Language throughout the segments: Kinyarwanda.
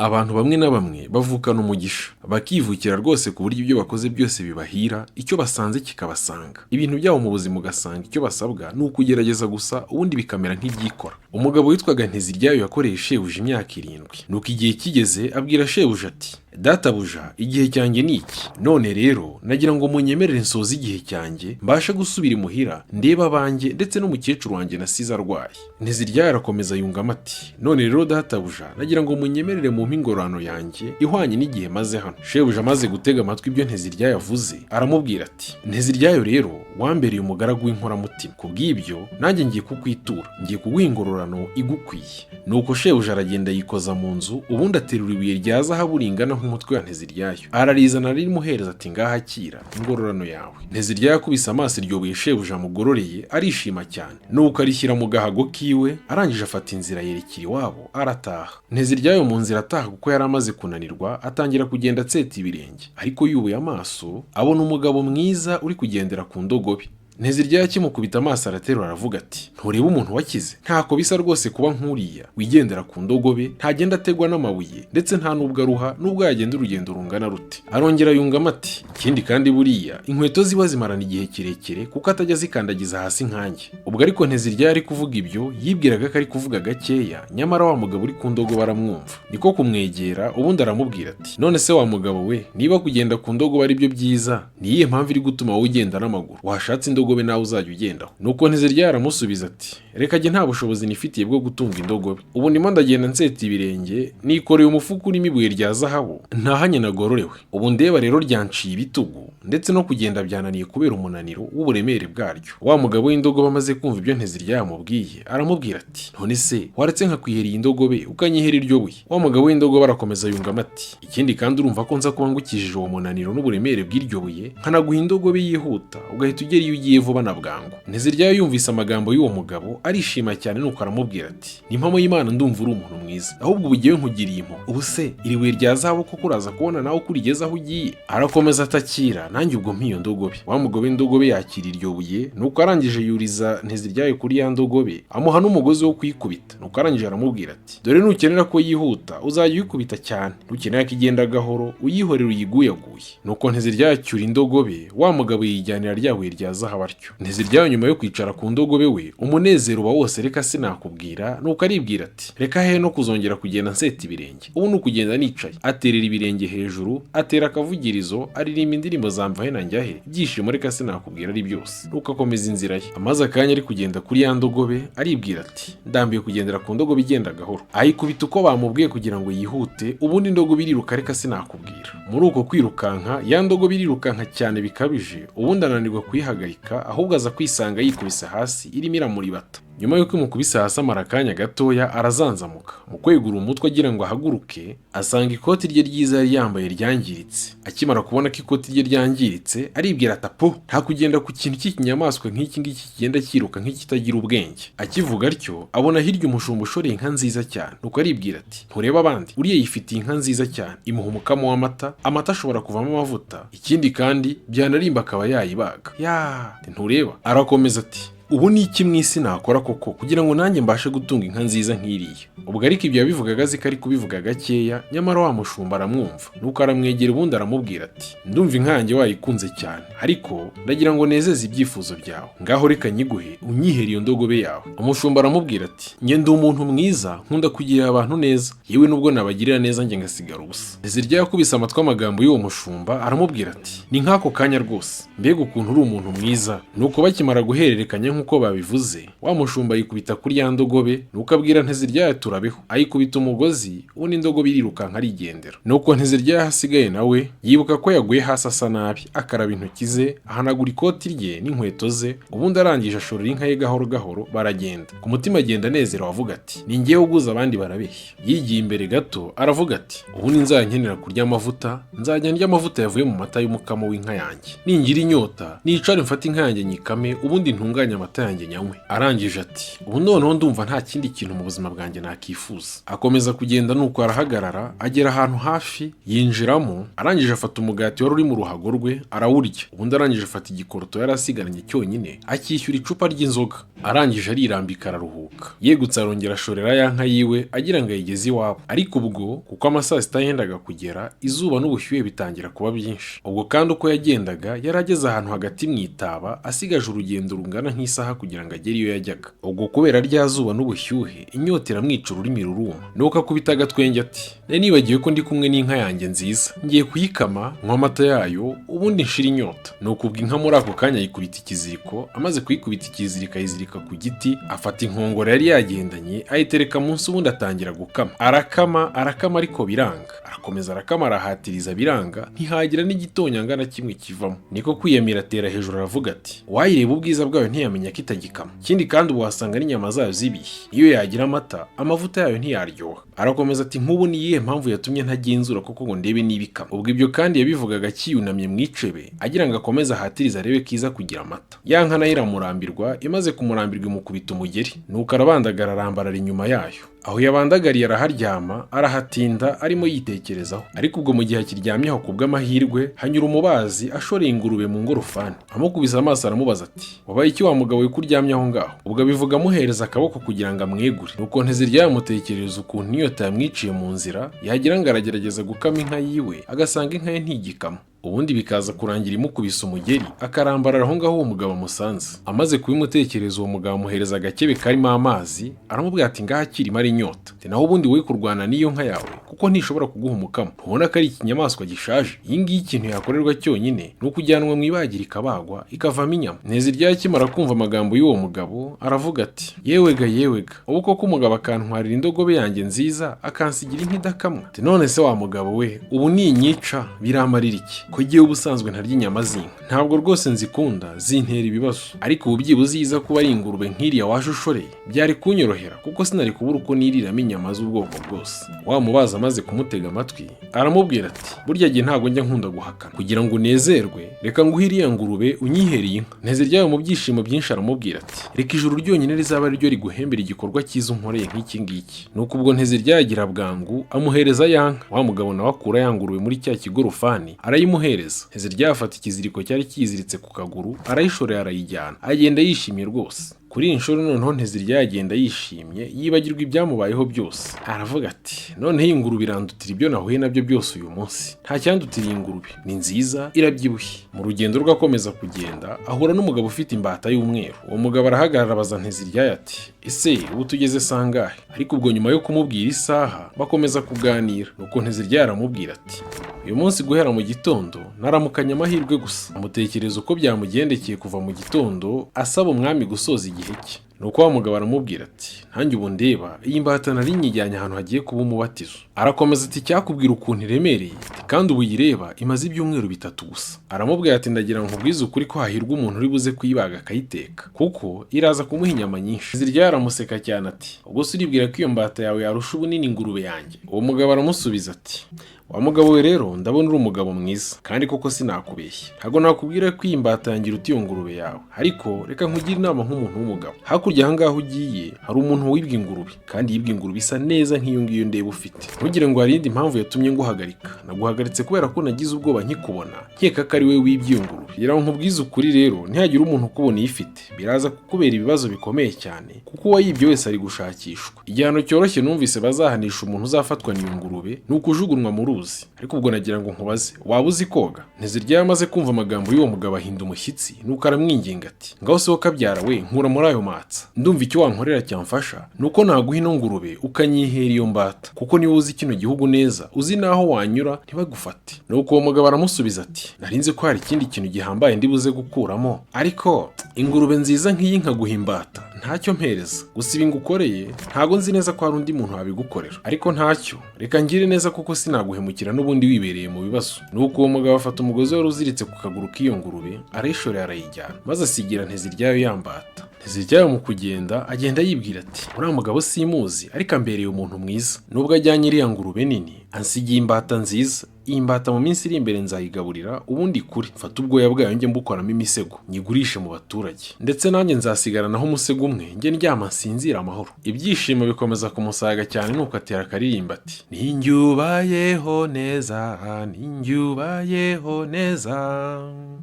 Abantu bamwe na bamwe bavukana umugisha, bakivukira rwose, ku buryo ibyo bakoze byose bibahira, icyo basanze kikabasanga. Ibintu byabo mu buzima ugasanga icyo basabwa ni ukugerageza gusa, ubundi bikamera nk'ibyikora. Umugabo witwaga Nteziryayo yakoreye shebuja imyaka 7. Nuko igihe kigeze abwira shebuja ati: "Databuja, igihe cyanjye ni iki. None rero nagira ngo munyemerere nsoze igihe cyanjye, mbashe gusubira imuhira, ndebe abanjye ndetse n'umukecuru wanjye nasize arwaye." Nteziryayo arakomeza yungamo ati: "None rero databuja, nagira ngo munyemerere mumpe ingororano yanjye ihwanye n'igihe maze hano." Shebuja amaze gutega amatwi ibyo Nteziryayo avuze, aramubwira ati: "Nteziryayo rero, wambereye umugaragu w'inkoramutima. Ku bw'ibyo nanjye ngiye kukwitura, ngiye kuguha ingororano igukwiye." Nuko shebuja aragenda yikoza mu nzu, ubundi aterura ibuye rya zahabu ringana nk'umutwe wa Nteziryayo, ararizana, ararimuhereza ati: "Ngaha, akira ingororano yawe." Nteziryayo akubise amaso iryo buye shebuja amugororeye, arishima cyane. Nuko arishyira mu gahago kiwe, arangije afata inzira yerekera iwabo, arataha. Nteziryayo mu nzira ataha, kuko yari amaze kunanirwa, atangira kugenda atseta ibirenge, ariko yubuye amaso abona umugabo mwiza uri kugendera ku ndogobe. Nteziryayo akimukubita amaso araterura aravuga ati: "Ntureba umuntu wakize? Ntako bisa rwose kuba nk'uriya wigendera ku ndogobe, ntagenda ategwa n'amabuye, ndetse nta n'ubwo aruha n'ubwo yagenda urugendo rungana rute." Arongera yungamo ati: "Ikindi kandi, buriya inkweto ziba zimarana igihe kirekire kuko atajya azikandagiza hasi nkanjye." Ubwo ariko Nteziryayo ari kuvuga ibyo, yibwiraga ko ari kuvuga gakeya, nyamara wa mugabo uri ku ndogobe aramwumva. Niko kumwegera, ubundi aramubwira ati: "None se wa mugabo we, niba kugenda ku ndogobe ari byo byiza, ni iyihe mpamvu iri gutuma wowe ugenda n'amaguru? Washatse indogobe nawe uzajya ugendaho?" Nuko Nteziryayo aramusubiza ati: "Reka jye, nta bushobozi nifitiye bwo gutunga indogobe. Ubu ndimo ndagenda nseta ibirenge, nikoreye umufuka urimo ibuye rya zahabu ntahanye nagororewe. Ubu ndeba rero ryanciye ibitugu, ndetse no kugenda byananiye kubera umunaniro w'uburemere bwaryo." Wa mugabo w'indogobe amaze kumva ibyo Nteziryayo yamubwiye, aramubwira ati: "None se waretse nkakwihera iyi ndogobe, ukanyihera iryo buye?" Wa mugabo w'indogobe arakomeza yungamo ati: "Ikindi kandi, urumva ko nza kuba ngukijije uwo munaniro n'uburemere bw'iryo buye, nkanaguha indogobe yihuta, ugahita ugera iyo ugiye vuba na bwangu." Nteziryayo yumvise amagambo y'uwo mugabo arishima cyane. Nuko aramubwira ati: "Ni impamo y'Imana, ndumva uri umuntu mwiza. Ahubwo ubu ugiye nkugiriye impuhwe. Ubu se iri buye rya zahabu koko uraza kubona nawe uko urigeze aho ugiye?" Arakomeza atakira nanjye ubwo mpiyo ndogobe. Wa mugabo w'indogobe yakira iryo buye, nuko arangije yuriza Nteziryayo kuri ya ndogobe, amuha n'umugozi wo kuyikubita. Nuko arangije aramubwira ati: "Dore nukenera ko yihuta uzajya uyikubita cyane, nukenera ko igenda gahoro uyihorere uyiguyaguye." Nuko Nteziryayo acyura indogobe, wa mugabo yijyanira rya buye rya zahabu atyo. Nteziryayo nyuma yo kwicara ku ndogobe we, umunezero uba wose, reka sinakubwira. Nuko aribwira ati: "Reka he no kuzongera kugenda nseta ibirenge, ubu ni ukugenda nicaye." Aterera ibirenge hejuru, atera akavugirizo, aririmba indirimbo za mvahe na njyahe. Ibyishimo reka sinakubwira ari byose. Nuko akomeza inzira ye. Amaze akanya ari kugenda kuri ya ndogobe, aribwira ati: "Ndambiwe kugendera ku ndogobe igenda gahoro." Ayikubita uko bamubwiye kugira ngo yihute, ubundi indogobe iriruka, reka sinakubwira. Muri uko kwirukanka, ya ndogobe irirukanka cyane bikabije, ubundi ananirwa kuyihagarika, ahubwo aza kwisanga yikubise hasi, irimo iramuribata. Nyuma y'uko imukubise hasi, amara akanya gatoya arazanzamuka. Mu kwegura umutwe agira ngo ahaguruke, asanga ikoti rye ryiza yari yambaye ryangiritse. Akimara kubona ko ikoti rye ryangiritse, aribwira ati: "Apo, nta kugenda ku kintu cy'ikinyamaswa nk'iki ngiki kigenda cyiruka nk'ikitagira ubwenge." Akivuga atyo, abona hirya umushumba ushoreye inka nziza cyane. Nuko aribwira ati: "Ntureba abandi? Uriya yifitiye inka nziza cyane, imuha umukamo w'amata, amata ashobora kuvamo amavuta. Ikindi kandi, byanarimba akaba yayibaga. Ya, ntureba?" Arakomeza ati: "Ubu ni iki mu isi nakora koko kugira ngo nanjye mbashe gutunga inka nziza nk'iriya?" Ubwo ariko ibyo yabivugaga azi ko ari kubivuga gakeya, nyamara wa mushumba aramwumva. Nuko aramwegera, ubundi aramubwira ati: "Ndumva inka yanjye wayikunze cyane, ariko ndagira ngo nezeze ibyifuzo byawe. Ngaho reka nyiguhe, unyihere iyo ndogobe yawe." Umushumba aramubwira ati: "Njye ndi umuntu mwiza, nkunda kugirira abantu neza, yewe nubwo nabagirira neza njye ngasigara ubusa." Nteziryayo yakubise amatwi amagambo y'uwo mushumba, aramubwira ati: "Ni nk'ako kanya rwose, mbega ukuntu uri umuntu mwiza!" Nuko bakimara guhererekanya nk'uko babivuze, wa mushumba yikubita kuri ya ndogobe, nuko abwira Nteziryayo turabeho, ayikubita umugozi, ubundi indogobe irirukanka, arigendera. Nuko Nteziryayo ahasigaye nawe yibuka ko yaguye hasi asa nabi, akaraba intoki ze, ahanagura ikoti rye n'inkweto ze, ubundi arangije ashorera inka ye gahoro gahoro, baragenda. Ku mutima agenda anezerewe, avuga ati: "Ni ngewe uguze, abandi barabeshya." Yigiye imbere gato aravuga ati: "Ubundi nzajya nkenera kurya amavuta, nzajya ndya amavuta yavuye mu mata y'umukamo w'inka yanjye. Ningira inyota nicare mfate inka yanjye nyikame, ubundi ntunganye amata." amata yanjye nyanywe." Arangije ati: "Ubu noneho ndumva nta kindi kintu mu buzima bwanjye nakifuza." Akomeza kugenda, nuko arahagarara, agera ahantu hafi, yinjiramo. Arangije afata umugati wari uri mu ruhago rwe, arawurya. Ubundi arangije afata igikoroto yari asigaranye cyonyine, akishyura icupa ry'inzoga. Arangije arirambika, araruhuka. Yegutse, arongera ashorera ya nka yiwe, agira ngo ayigeze iwabo. Ariko ubwo kuko amasaa sita yendaga kugera, izuba n'ubushyuhe bitangira kuba byinshi. Ubwo kandi uko yagendaga, yari ageze ahantu hagati mu itaba, asigaje urugendo rungana nk'isaha kugira ngo agere iyo yajyaga. Ubwo kubera rya zuba n'ubushyuhe, inyota iramwica, ururimi ruruma. Nuko akubita agatwenge ati: "Nari nibagiwe ko ndi kumwe n'inka yanjye nziza, ngiye kuyikama nywa amata yayo, ubundi nshira inyota." Nuko ubwo inka muri ako kanya ayikubita ikiziriko. Amaze kuyikubita ikiziriko, ayizirika ku giti, afata inkongoro yari yagendanye, ayitereka munsi, ubundi atangira gukama. Arakama, arakama, ariko biranga. Arakomeza arakama, arahatiriza, biranga, ntihagira n'igitonyanga na kimwe kivamo. Niko kwiyamira, atera hejuru, aravuga ati: "Wayireba ubwiza bwayo ntiyamenya ko itagikama. Ikindi kandi ubu wasanga n'inyama zayo zibihe. Iyo yagira amata, amavuta yayo ntiyaryoha." Arakomeza ati: "Nk'ubu ni iyihe mpamvu yatumye ntagenzura koko ngo ndebe niba ikama?" Ubwo ibyo kandi yabivugaga akiyunamye mu icebe, agira ngo akomeze ahatirize arebe ko iza kugira amata. Ya nka nayo iramurambirwa. Imaze kumurambirwa, imukubita umugeri, nuko arabandagara, arambarara inyuma yayo. Aho yabandagariye araharyama, arahatinda arimo yitekerezaho. Ariko ubwo mu gihe akiryamye aho, ku bw'amahirwe hanyura umubazi ashoreye ingurube mu ngorofani. Amukubise amaso, aramubaza ati: "Wabaye iki wa mugabo we ko uryamye aho ngaho?" Ubwo abivuga amuhereza akaboko kugira ngo amwegure. Nuko Nteziryayo amutekerereza ukuntu inyota yamwiciye mu nzira, yagira ngo aragerageza gukama inka yiwe, agasanga inka ye ntigikama, ubundi bikaza kurangira imukubise umugeri, akarambarara aho ngaho uwo mugabo amusanze. Amaze kubimutekereza, uwo mugabo amuhereza agakebe karimo amazi, aramubwira ati: "Ngaha akirimo ari inyota." Ati: "Naho ubundi wowe kurwana n'iyo nka yawe, kuko ntishobora kuguha umukamo. Ntubona ko ari ikinyamaswa gishaje? Iyi ngiyi ikintu yakorerwa cyonyine ni ukujyanwa mu ibagira, ikabagwa, ikavamo inyama." Nteziryayo akimara kumva amagambo y'uwo mugabo, aravuga ati: "Yewega, yewega, ubu koko umugabo akantwarira indogobe yanjye nziza, akansigira inka idakamwa?" Ati: "None se wa mugabo we, ubu ninyica biramarira iki, ko jyewe ubusanzwe ntarya inyama z'inka? Ntabwo rwose nzikunda, zintera ibibazo. Ariko ubu byibuze iza kuba ari ingurube nk'iriya waje ushoreye, byari kunyorohera, kuko sinari kubura uko niriramo inyama z'ubwoko bwose." Wa mubazi amaze kumutega amatwi, aramubwira ati: "Burya jye ntabwo njya nkunda guhakana. Kugira ngo unezerwe, reka nguhe iriya ngurube unyihereye inka." Nteziryayo mu byishimo byinshi aramubwira ati: "Reka ijuru ryonyine rizaba ari ryo riguhembera igikorwa cyiza unkoreye nk'iki ngiki." Nuko ubwo Nteziryayo agira bwangu, amuhereza ya nka. Wa mugabo nawe akura ya ngurube muri cya kigorofani, arayimuhereza. Nteziryayo afata ikiziriko cyari kiyiziritse ku kaguru, arayishorera, arayijyana, agenda yishimye rwose. Kuri iyi nshuro noneho Nteziryayo agenda yishimye, yibagirwa ibyamubayeho byose. Aravuga ati: "Noneho iyi ngurube irandutira ibyo nahuye nabyo byose uyu munsi. Nta cyandutira iyi ngurube, ni nziza, irabyibushye." Mu rugendo rwe akomeza kugenda, ahura n'umugabo ufite imbata y'umweru. Uwo mugabo arahagarara, abaza Nteziryayo ati: "Ese ubu tugeze sangahe?" Ariko ubwo nyuma yo kumubwira isaha, bakomeza kuganira. Nuko Nteziryayo aramubwira ati: "Uyu munsi guhera mu gitondo naramukanye amahirwe gusa." Amutekereza uko byamugendekeye kuva mu gitondo asaba umwami gusoza igihe cye. Nuko wa mugabo aramubwira ati: "Ntanjye ubu ndeba iyi mbata nari nyijyanye ahantu hagiye kuba umubatizo." Arakomeza ati: "Icyakubwira ukuntu iremereye, kandi ubu uyireba imaze ibyumweru 3 gusa." Aramubwira ati: "Ndagira ngo nkubwize ukuri ko hahirwa umuntu uri buze kuyibaga akayiteka, kuko iraza kumuha inyama nyinshi." Zirya aramuseka cyane ati: "Ubwo se uribwira ko iyo mbata yawe yarusha ubunini ingurube yanjye?" Uwo mugabo aramusubiza ati: "Wa mugabo we rero, ndabona uri umugabo mwiza, kandi koko sinakubeshya. Ntabwo nakubwira ko iyi mbata yanjye iruta iyo ngurube yawe, ariko reka nkugire inama nk'umuntu w'umugabo. Hakurya aha ngaha ugiye hari umuntu wibwe ingurube, kandi yibwe ingurube isa neza nk'iyo ngiyo ndeba ufite. Ntugire ngo hari iyindi mpamvu yatumye nguhagarika. Naguhagaritse kubera ko nagize ubwoba nkikubona, nkeka ko ari we wibye iyo ngurube. Kugira ngo nkubwize ukuri rero, ntihagire umuntu ukubona uyifite, biraza kukubera ibibazo bikomeye cyane, kuko uwayibye wese ari gushakishwa. Igihano cyoroshye numvise bazahanisha umuntu uzafatwa n'iyo ngurube ni ukujugunywa mu ruzi. Ariko ubwo nagira ngo nkubaze, waba uzi koga?" Nteziryayo amaze kumva amagambo y'uwo mugabo, ahinda umushyitsi. Nuko aramwinginga ati: "Ngaho se kabyara we, nkura muri ayo matsa. Ndumva icyo wankorera cyamfasha ni uko naguha ino ngurube ukanyihera iyo mbata, kuko niba uzi kino gihugu neza, uzi n'aho wanyura ntibagufate." Nuko uwo mugabo aramusubiza ati: "Narinzi ko hari ikindi kintu gihambaye ndi buze gukuramo, ariko ingurube nziza nk'iyi nkaguha imbata, ntacyo mpereza. Gusa ibi ngukoreye ntago nzi neza ko hari undi muntu wabigukorera, ariko ntacyo, reka ngire neza kuko sinaguhemukira n'ubundi wibereye mu bibazo." Nuko uwo mugabo afata umugozi wari uziritse ku kaguru k'iyo ngurube, arayishorera, arayijyana, maze asigira Nteziryayo yambata. Nteziryayo mu kugenda agenda yibwira ati: "Uriya mugabo simuzi, ariko ambereye umuntu mwiza nubwo ajyanye iriya ngurube nini." Ansigiye imbata nziza. Iyi mbata mu minsi iri imbere nzayigaburira, ubundi kuri mfate ubwoya bwayo njye mbukoramo imisego, nyigurishe mu baturage, ndetse nanjye nzasigaranaho umusego umwe, njye ndyama nsinzira amahoro." Ibyishimo bikomeza kumusaga cyane, nuko atera akaririmba ati: "Ninjye ubayeho neza, ninjye ubayeho neza."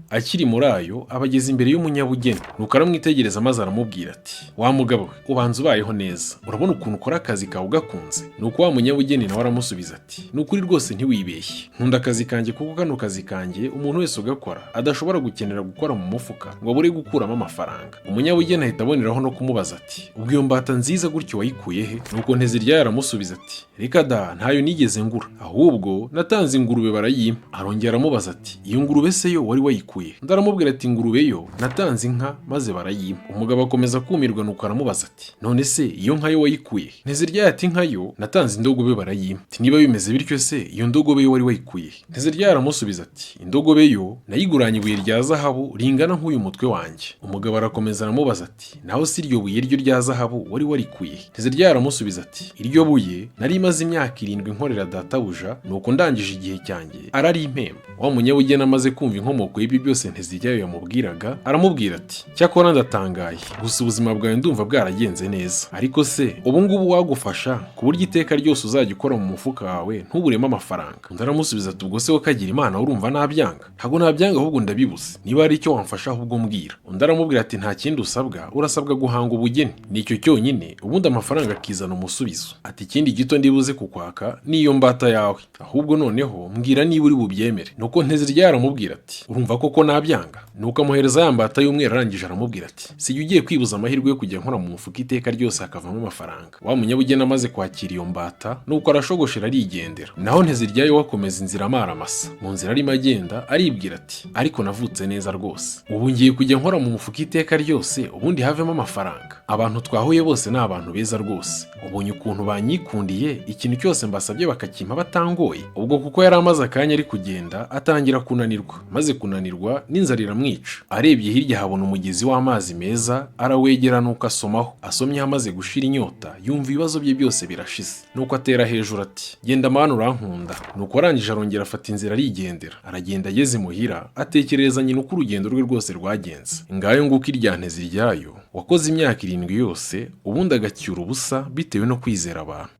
Akiri muri ayo, abageze imbere y'umunyabugeni, nuko aramwitegereza maze aramubwira ati: "Wa mugabo we, ubanza ubayeho neza. Urabona ukuntu ukora akazi kawe ugakunze." Nuko wa munyabugeni nawe aramusubiza ati: "Ni ukuri rwose, ntiwibeshye, nkunda akazi kanjye, kuko kano kazi kanjye umuntu wese ugakora adashobora gukenera gukora mu mufuka ngo abure gukuramo amafaranga." Umunyabugeni ahita aboneraho no kumubaza ati: "Ubwo iyo mbata nziza gutyo wayikuye he?" Nuko Nteziryayo aramusubiza ati: "Reka da, ntayo nigeze ngura, ahubwo natanze ingurube barayimpa." Arongera aramubaza ati: "Iyo ngurube se yo wari wayikuye?" Undi aramubwira ati: "Ingurube yo natanze inka maze barayimpa." Umugabo akomeza kumirwa, nuko aramubaza ati: "None se iyo nka yo wayikuye he?" Nteziryayo ati: "Inka yo natanze indogobe barayimpa." Ati: "Niba bimeze bityo se, iyo ndogobe yo wari wayikuye he?" Nteziryayo aramusubiza ati: "Indogobe yo nayiguranye ibuye rya zahabu ringana nk'uyu mutwe wanjye." Umugabo arakomeza aramubaza ati: "Naho si iryo buye ryo rya zahabu wari warikuye he?" Nteziryayo aramusubiza ati: "Iryo buye nari maze imyaka 7 nkorera databuja, nuko ndangije igihe cyanjye ararimpemba." Wa munyabugeni amaze kumva inkomoko y'ibyo byose Nteziryayo yamubwiraga, aramubwira ati: "Cyakora ndatangaye gusa, ubuzima bwawe ndumva bwaragenze neza. Ariko se ubu ngubu wagufasha ku buryo iteka ryose uzajya ukora mu mufuka wawe ntuburemo amafaranga?" Undi aramusubiza ati: "Ubwo se wo kagira Imana, urumva nabyanga? Ntabwo nabyanga, ahubwo ndabibuze. Niba hari icyo wamfasha ahubwo mbwira." Undi aramubwira ati: "Nta kindi usabwa, urasabwa guhanga ubugeni, nicyo cyonyine, ubundi amafaranga akizana umusubizo." Ati: "Ikindi gito ndibuze kukwaka niyo mbata yawe, ahubwo noneho mbwira niba uri bubyemere." Nuko Nteziryayo aramubwira ati: "Urumva koko nabyanga?" Nuko amuhereza ya mbata y'umweru, arangije aramubwira ati: "Sijya ugiye kwibuza amahirwe yo kujya nkora mu mufuka iteka ryose hakavamo amafaranga." Wa munyabugeni amaze kwakira iyo mbata, nuko arashogoshera arigendera. Naho Nteziryayo we akomeza inzira amaramasa. Mu nzira arimo agenda aribwira ati: "Ariko navutse neza rwose. Ubu ngiye kujya nkora mu mufuka iteka ryose, ubundi havemo amafaranga. Abantu twahuye bose ni abantu beza rwose. Ubonye ukuntu banyikundiye, ikintu cyose mbasabye bakakimpa batangoye." Ubwo kuko yari amaze akanya ari kugenda, atangira kunanirwa. Maze kunanirwa, n'inzara iramwica. Arebye hirya habona umugezi w'amazi meza, arawegera nuko asomaho. Asomyeho amaze gushira inyota, yumva ibibazo bye byose birashize. Nuko atera hejuru ati: "Genda Mana, urankunda." Nuko arangije arongera afata inzira arigendera. Aragenda, ageze imuhira atekerereza nyina uko urugendo rwe rwose rwagenze. Ngayo nguko irya Nteziryayo wakoze imyaka 7 yose, ubundi agacyura ubusa bitewe no kwizera abantu.